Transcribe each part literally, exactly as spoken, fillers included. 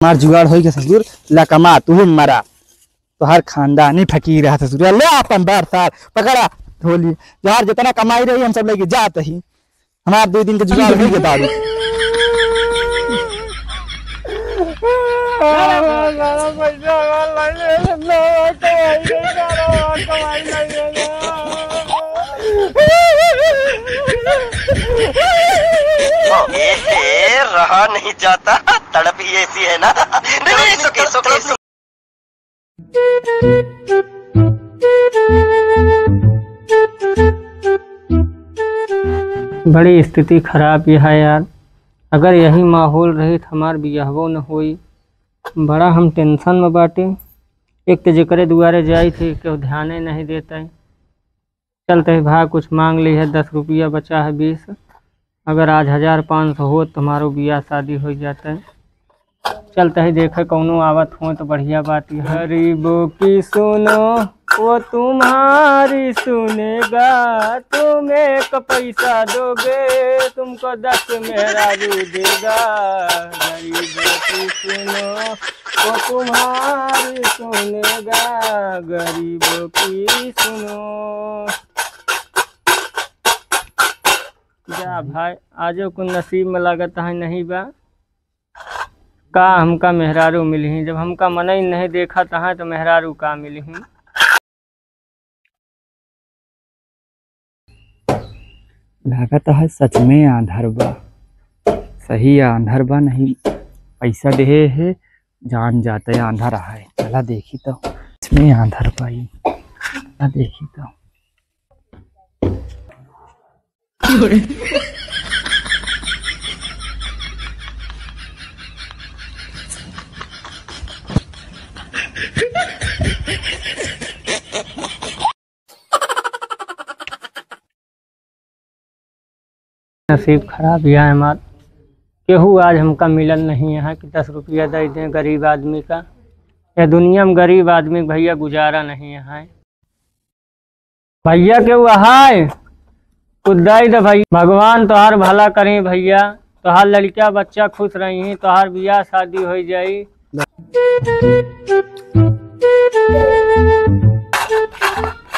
हमार जुगाड़ होई के ससुर, ला कमा, तू ही मरा। तोहार खानदानी फकीर है ससुर। ले आपन बार सार, पकड़ा, झोली। तोहार जितना कमाई रही, हम सब लेके जात ही। हमार दो दिन के जुगाड़ होई के दारू। ए, ए, रहा नहीं जाता, तड़प ही ऐसी है ना। नहीं, नहीं, it's okay, it's okay, it's okay। बड़ी स्थिति खराब यह है यार, अगर यही माहौल रही तो हमार बियाहवो न होई। बड़ा हम tension में बाटे। एक तो जेकरे दुआरे जाई थे, केहू ध्याने नहीं देता है। चलते ही भाई कुछ मांग ली है, दस रुपया बचा है बीस, अगर आज हजार पाँच सौ होत तो हमारो बियाह शादी हो जाता है। चलते ही देखे कौनो आवत हो तो बढ़िया बात है। गरीबों की सुनो, वो तुम्हारी सुनेगा, तुम एक पैसा दोगे, तुमको दस मेहरारू देगा। गरीबों की सुनो, वो तुम्हारी सुनेगा, गरीबों की सुनो। जा भाई, आजो कुल नसीब में लागत है नहीं बा। का हमका मेहरारू मिलही, जब हमका मनई नहीं देखत है तो मेहरारू का मिलही। लागत है सच में आंधर बा, सही आंधर बा, नहीं पैसा देहे है, जान जाते आंधर है। चला देखी तो, सच में आंधर बा ई, चला देखी तो। नसीब खराब यह है हमार, केहू आज हमका मिलल नहीं है कि दस रुपया दे दें गरीब आदमी का। यह दुनिया में गरीब आदमी के भैया गुजारा नहीं है। भैया केहू है, कुछ दे दे भैया। भगवान तोहार भला करी भैया, तोहार लड़किया बच्चा खुश रही, तोहार बियाह शादी हो जाई।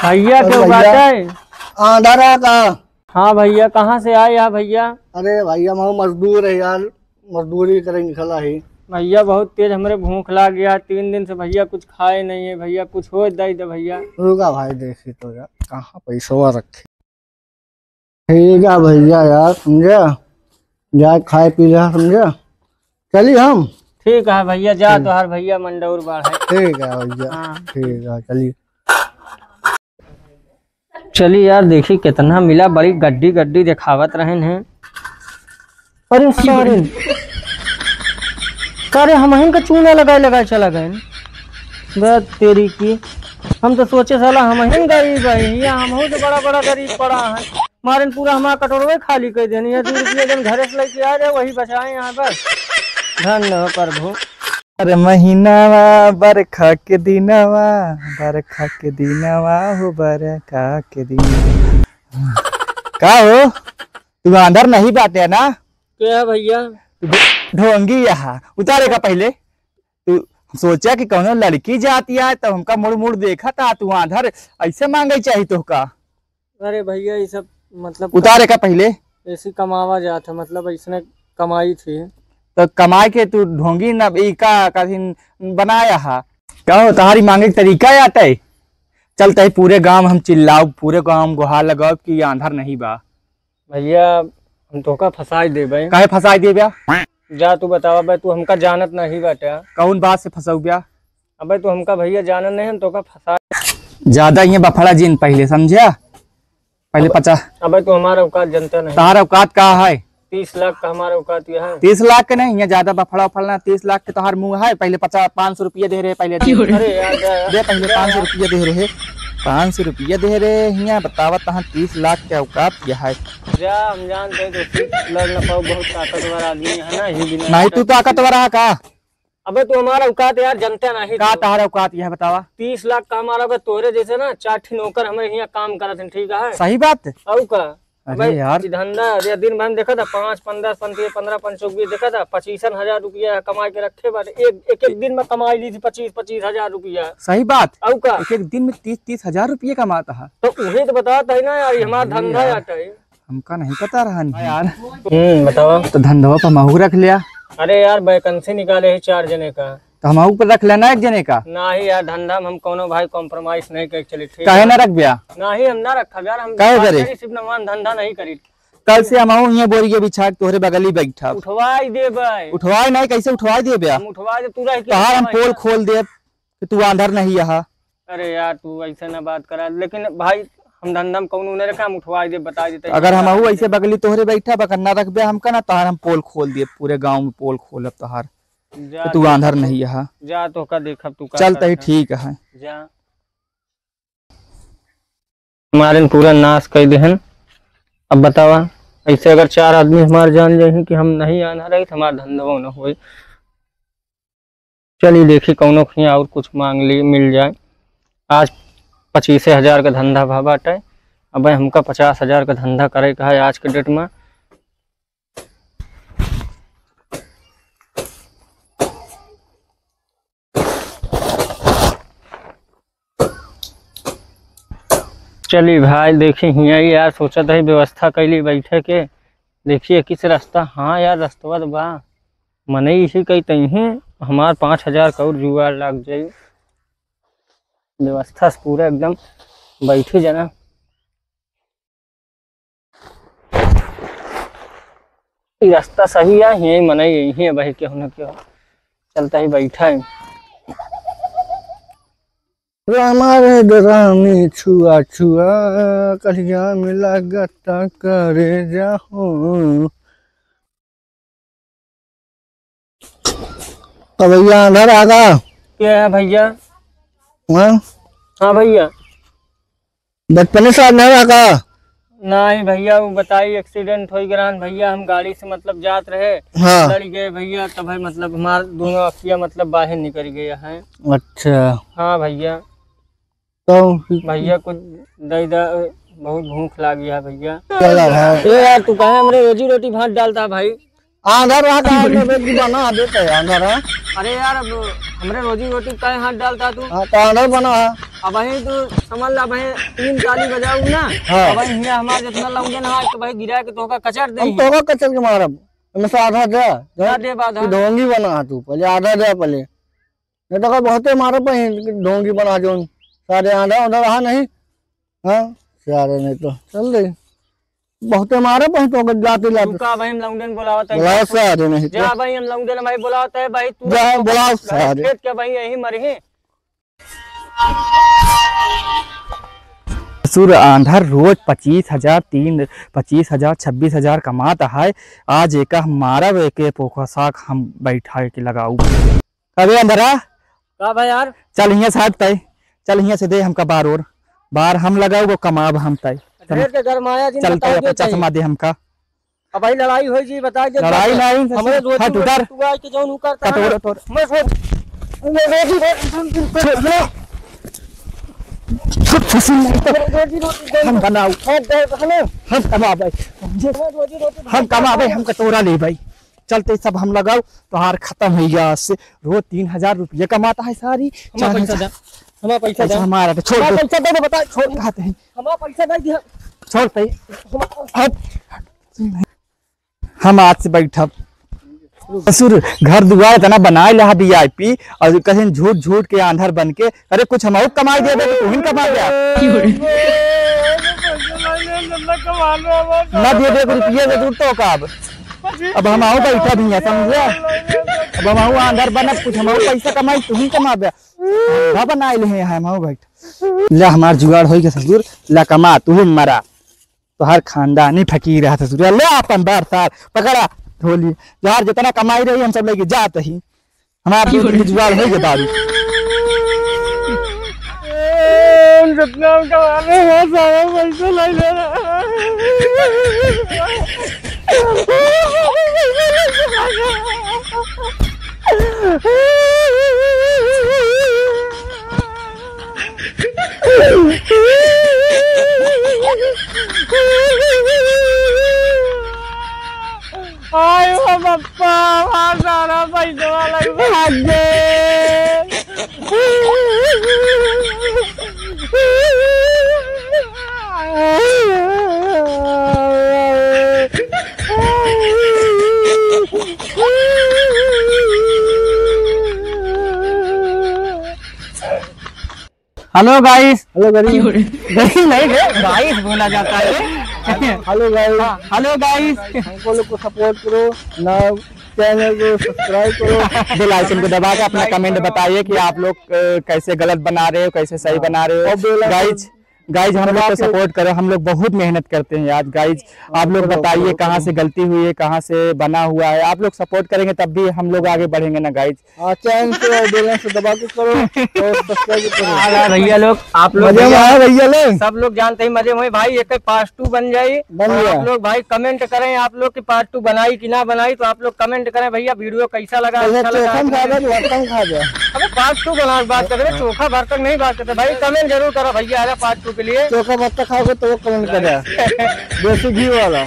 भैया अरे केहू भैया, बाटे? आंधरा का? हाँ भैया, कहाँ से आए हैं भैया? अरे भैया, हम मजदूर है यार, मजदूरी करे निकला है। भैया बहुत तेज हमरे भूख लाग गया, तीन दिन से भैया कुछ खाए नहीं है भैया, कुछ हो दे दे भैया। रुका भाई, देखी तो यार, कहाँ पैसवा रखे। ठीक है भैया यार, समझा, जा खाए पी लिया, समझा। चली हम। ठीक है भैया, जा, हम्म। तोहार भैया मंडौर बाढ़ है। ठीक है भैया, हाँ। ठीक है, चली। चली यार, देखी कितना मिला, बड़ी गड्डी गड्डी देखावत रहन हैं। अरे सारे, सारे हमहिन का चूना लगाए लगाए चला गए। बे तेरी की, हम तो सोचे साला हमहिन गरीब है, यहाँ हमहू से बड़ा बड़ा गरीब पड़ा है। मारन पूरा हमार कटोरवे खाली कर देनी है। दो रुपया जन घरे से लेके आ रहे, वही बचाए यहाँ बस। धन्य हो प्रभु। अरे महीनावा बरखा के दिनवा, बरखा के दिनवा हो बरखा के दिनवा। का हो, तू आंधर नहीं बाटे ना? क्या है भैया? ढोंगी यहाँ उतारे का पहले। तू सोचा कि कौनो लड़की जाती है, तब हमका मुड़ मुड़ देखा था, तू आंधर ऐसे मांगे चाही तोहका? अरे भैया, ये सब मतलब उतारे का पहले। ऐसी कमावा जात है, मतलब इसने कमाई थी। तो कमाई के तू ढोंगी न ई का कथिन बनाया हा? का हो, तहारी मांगे के तरीका आते? चलते ही पूरे गांव हम चिल्लाओ, पूरे गांव हम गुहार लगाओ कि आंधर नहीं बा। भैया, हम तोहका फंसाई देबे। काहे फंसाई देबे? जा तू बतावा बे, तू हमका जानत नहीं बाटे। कौन बात से फंसौब्या? अबे तू हमका भैया जानत नहीं, हम तोहका फंसा। ज्यादा ये बफड़ा जिन पहले, समझा? पहले अबे, पचा- अबे तू हमारा औकात जानता नहीं। तहार औकात का है? तीस लाख का हमारा औकात यह है। तीस लाख के नहीं, ये ज्यादा बफड़ा उफड़ा ना, तीस लाख के तोहार मुंह है। पहले पचा-, पाँच सौ रुपया दे रहे पहले दे। अरे यार, जा यार। दे पहले जा पाँच सौ यार। रुपया दे रहे, पाँच सौ रुपया दे रहे हिया, बतावा तहां तीस लाख के औकात यह है। जा, हम जानते हैं तो फिर लड़ ना पाओ, बहुत ताकतवर आदमी है ना, ही बिना नहीं तू ताकतवर है का? अबे तू हमारा औकात यार जानते नहीं का तू। तहार औकात यह बतावा? तीस लाख का हमारा, अगर तोरे जैसे ना चार ठी नौकर हमारे यहाँ काम करत हैं, ठीक है? सही बात। और का? अरे भाई, यार। ई धंधा, अरे दिन भर में देखा था, पाँच, पन्द्रह, पन्द्रह, पन्द्रह, पाँच सौ बीस, देखा था, पच्चीसन हजार रुपया कमाई के रखे बाटे। एक, एक, एक दिन में कमाई ली थी पच्चीस, पच्चीस हजार रुपया। सही बात। अउ का? एक, एक दिन में तीस, तीस हजार रुपया कमाता है। तो उहे तो बताता है ना यार, ये हमारा अरे धंधा यार। आता है। हमका नहीं पता रहा नहीं। हाँ यार। हम्म, बतावा। तो धंधवा पर महू रख लिया। अरे यार, vacancy निकाले है चार जने का। तो हमहू पर रख लेना एक जने का। नाही यार, धंधा में हम कौनो भाई compromise नहीं कर चली, ठीक काहे है? ना रखब्या? नाही, हम ना रखब यार, हम काहे करे? पार्टनरशिप नमान धंधा नहीं करी। कल से हमहू हियाँ बोरिया बिछा के तोहरे बगली बैठब। उठवाई देबै। उठवाई नहीं, कैसे उठवाई देब्या? हम उठवाई दे, तू रह के तोहार हम उठवाई पोल ना। खोल देब कि तू आंधर नहीं यहाँ। अरे यार, तू ऐसे ना बात करा, लेकिन भाई हम धंधा में कौनो नहीं रखा, हम उठवाई देब, बताई देते हैं। अगर हमहू ऐसे बगली तोहरे बैठब, अगर ना रखब्या हमका ना, तोहार हम पोल खोल देब, पूरे गाँव में पोल खोलब तोहार। जा कि तू आंधर देखब नहीं तू, यहाँ। जा तोहका देखब तू का चल तही करत है। ठीक है। जा। हमारे पूरा नाश कर देहन। अब बतावा, ऐसे अगर चार आदमी हमार जान जाही कि हम नहीं आंधर रही, तो हमार धंधो न होई। चलिए देखी कौनो कहीं और कुछ मांग ली, मिल जाए। आज पच्चीसे हजार का धंधा भा बाटे, अब हमका पचास हजार का धंधा करे का है आज के date में। चली भाई, देखी हियाँ यार, सोचत है व्यवस्था कैली बैठे के, देखिए किस रास्ता। हाँ यार, रस्तवा तो बा, मने इसी कही तही हमार पाँच हजार का और जुगाड़ लाग जाई। व्यवस्था से पूरा एकदम बैठी जाना। ई रास्ता सही है, यही मनई यही है भाई, केहू न केहू चलता ही बैठा है। रामा रे रामी छुआ छुआ, कलिया में लागता करे जाहो। तो भैया अंधार आ गा। क्या है भैया? हाँ? हाँ भैया। बचपने से अंधार आ गा? नहीं भैया, वो बताई accident हो गया भैया, हम गाड़ी से मतलब जात रहे, हाँ। लड़ गए भैया, तब है मतलब हमार दोनों अखिया मतलब बाहर निकल गया है। अच्छा। हाँ भैया। तो भैया कुछ दे दे, बहुत भूख लागी है भैया। चला भाई। ए यार, तू कहे हमरे रोजी रोटी भात डालता भाई। आंधर रहा का, आंधर रोटी बना देते हैं, आंधर है। अरे यार, अब हमरे रोजी रोटी काहे हाथ डालता तू? हाँ, तो आंधर बना है। अब वही तू समझ ला, वही तीन ताली बजाऊ ना। हाँ। अब वही हिया हमार जितना लौंडे ना, तो वही गिरा के तोहका कचर दे। हम तोहका कचर के मारब। हमें से आधा दे। ना दे आधा। ढोंगी बना है तू, पहले आधा दे पहले। नहीं तो बहुते मारे पे ढोंगी बना जोन। सारे आंधा उंधा रहा नहीं। हाँ, सारे नहीं तो चल रही। बहुते मारे पे तो जाते तू जाते। का भाई हम लौंडन बुलावत है? बुलाओ सारे नहीं तो। जा भाई हम लौंडन भाई बुलावत है भाई, तू जा, बुलाओ सारे। खेत के भाई यही मरही। ससुर आंधर रोज पच्चीस हजार, तीन, पच्चीस हजार, छब्बीस हजार कमात है। आज एका हम मारब, एके पोखा साग हम बैठा के लगाऊ। अबे अंधरा। का भाई यार? चल हियां से हट तय। चल हियां से दे हमका बार और। बार हम लगाऊ, वो कमाब हम तय। ढेर के गरमाया जी, चल बताई तय, दे अपन तय। चश्मा दे हमका। अब भाई लड़ाई होई जी, बताई दे लड़ाई तय। नहीं, हमरे रोजी हट रोटी उधर। तू आके जौन उ करता है कटोरा ना। तोड़। मैं सोच, मैं रोजी रोटी सुन, सुन, सुन। छोड़, छोड़। छोड़, छोड़, सुन नहीं तो। मैं रोजी रोटी हम बनाऊ। हाँ, दे, है ना? हम कमाबे। मैं रोजी रोटी हम कमाबे, हम कटोरा लेबे। चलते सब हम लगाऊ, तोहार खतम होइ गया आज से। रोज तीन हजार रुपया कमाता है सारी, हमारा चार हजार। पैसा दे, हमारा पैसा दे। हमारा तो छोड़ हमारा दे। पैसा दे, बता, छोड़। कहते हैं। हमारा पैसा दे दिया। छोड़ते ही। हम, हम आज से बैठब। ससुर, घर दुआर इतना बनाए ला वीआईपी, और कहीं झूठ झूठ के आंधर बन के अरे, कुछ हमहू कमाई देबे, तो तुहिन कमा दे। ना दे दे, रुपये से दूर तो का अब। अब हमहू बैठा भी है, समझे? अब हमहू आंधर बनब, कुछ हमहू पैसा कमाई, तुहिन कमा दे। धंधा बनाए ले हैं, हमहू बैठ। ले, हमार जुगाड़ होई के ससुर, ला कमा, तुहिन मरा। तोहार खानदानी फकीर है ससुर। ले अपन बार सार पकड़ा, झोली। यार, जितना कमाई रही, हम सब लेके जात ही। हमार की हो रही? जुगाड़ हो गया दारू। ए, जितना हम कमा रहे हैं, सारा पैसा ले ले रहा है। पप्पा, हमार सारा पैसा लग भाग गए। Hello guys। Hello guys। Guys नहीं रे, guys बोला जाता है। Hello guys। हाँ, hello guys। हमको लोग को support करो ना, channel को subscribe करो। Bell icon को दबा के अपना comment बताइए कि आप लोग, अ, कैसे गलत बना रहे हो, कैसे सही बना रहे हो। और bell icon guys, guys, हम लोग को support करो, हम लोग बहुत मेहनत करते हैं यार। Guys, आप लोग बताइए कहाँ से गलती हुई है, कहाँ से बना हुआ है। आप लोग support करेंगे तब भी हम लोग आगे बढ़ेंगे ना guys। हाँ, चैन से और बेलन से दबा के करो और subscribe करो। आ गए भैया लोग, आप लोग मजे में भैया, आए भैया लोग। सब लोग जानते ही मजे में भाई, एक part two बन जाई। बन और गया। आप लोग भाई comment करें, आप लोग की part two बनाई कि ना बनाई, तो आप लोग comment करें भैया, video कैसा लगा, कैसा अच्छा लगा चोखा में आपने? खा जा कि भरता में खा जा? अबे part two बनावे की बात करते, चोखा भरता की नहीं बात करते भाई, comment जरूर करो भैया, अरे part two के लिए। चोखा भरता खाओगे तो वो comment करा, देसी घी वाला।